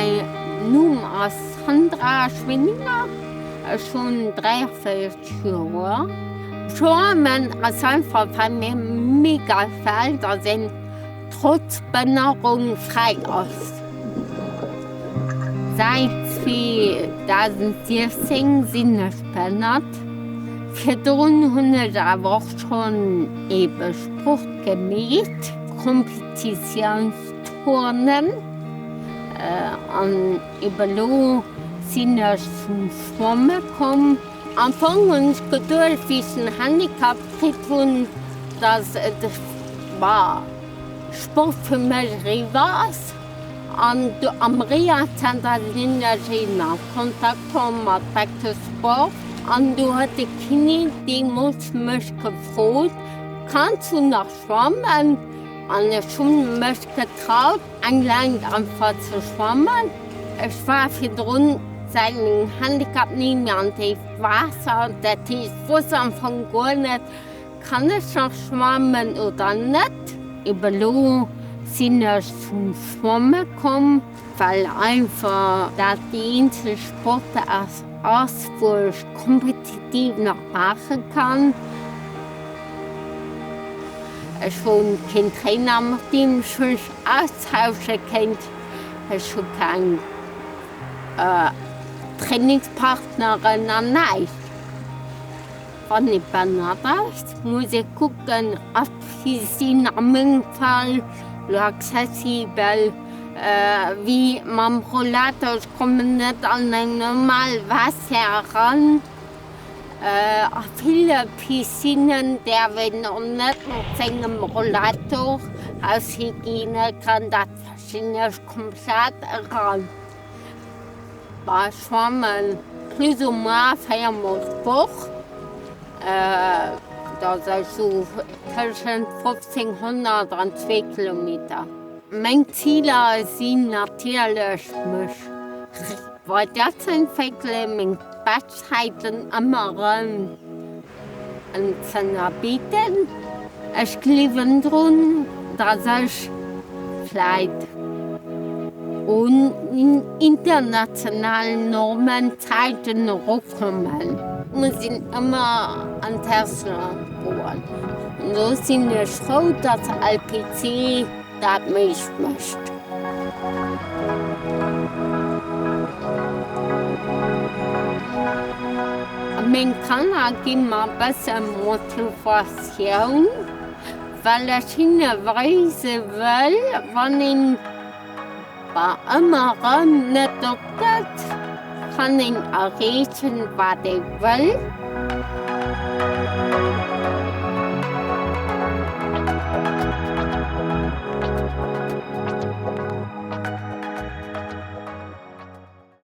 Mäi Numm ass Sandra Schwinninger, ech hunn 43 Joer. Schwammen ass einfach well mir mega gefält, dass een trotz Bënnerung fräi ass. Säit 2016 sinn ech behënnert. Virdrun hunn ech awer och schonn ebe Sport gemeet, Kompetitiounsturnen an ebe lo sinn ech zum Schwamme komm. Am Fong hunn ech geduecht, wéi ech den Handicap kritt hunn, dass et Sport fir mech eriwwer ass. An am Rehazenter sinn ech eben a Kontakt komm mat Back to Sport an do huet de Kiné deemools mech gefrot, Kanns du nach schwammen? An ech hunn mech getraut eng Längt einfach ze schwammen. Ech war virdrun säit mengem Handicap ni méi an déift Waasser, dat heescht ech wosst am Fong guer net, Kann ech nach schwammen oder net? Eben elo sinn ech zum Schwamme komm, well einfach dat déi eenzeg Sportaart ass, wou ech kompetitiv nach maache kann. Ech hunn keen Trainer mat deem ech mech austausche kéint, ech hu keng Trainingspartneren an näischt. Wann ee behënnert ass, muss ee kucken, ob si sinn a mengem Fall lo accessibel, wéi mam Rollator, ech kommen net an eng normal Vestiaire eran. A ville Piscinnen däerf een och net mat sengem Rollator, aus Hygienegrënn, dat verstinn ech komplett, eran. Bah, schwammen plus ou moins 4 mol d'Woch. Dat ass esou tëschent 1500 an 2 Kilometer. Meng Ziler sinn natierlech mech weiderzeentwéckelen, meng Beschtzäiten ëmmer erëm z'ënnerbidden. Ech gleewen drun, datt ech vläit un internationalen Normen, Zäiten erukommen. Muss een ëmmer an d'Ausland goen. An do sinn ech frou, datt LPC dat méiglech mécht. Meng Kanner gi mer e bësse Motivatioun, well ech hinne weise wëll, wann een ëmmer erëm net opgëtt, kann een erreechen, wat ee wëll.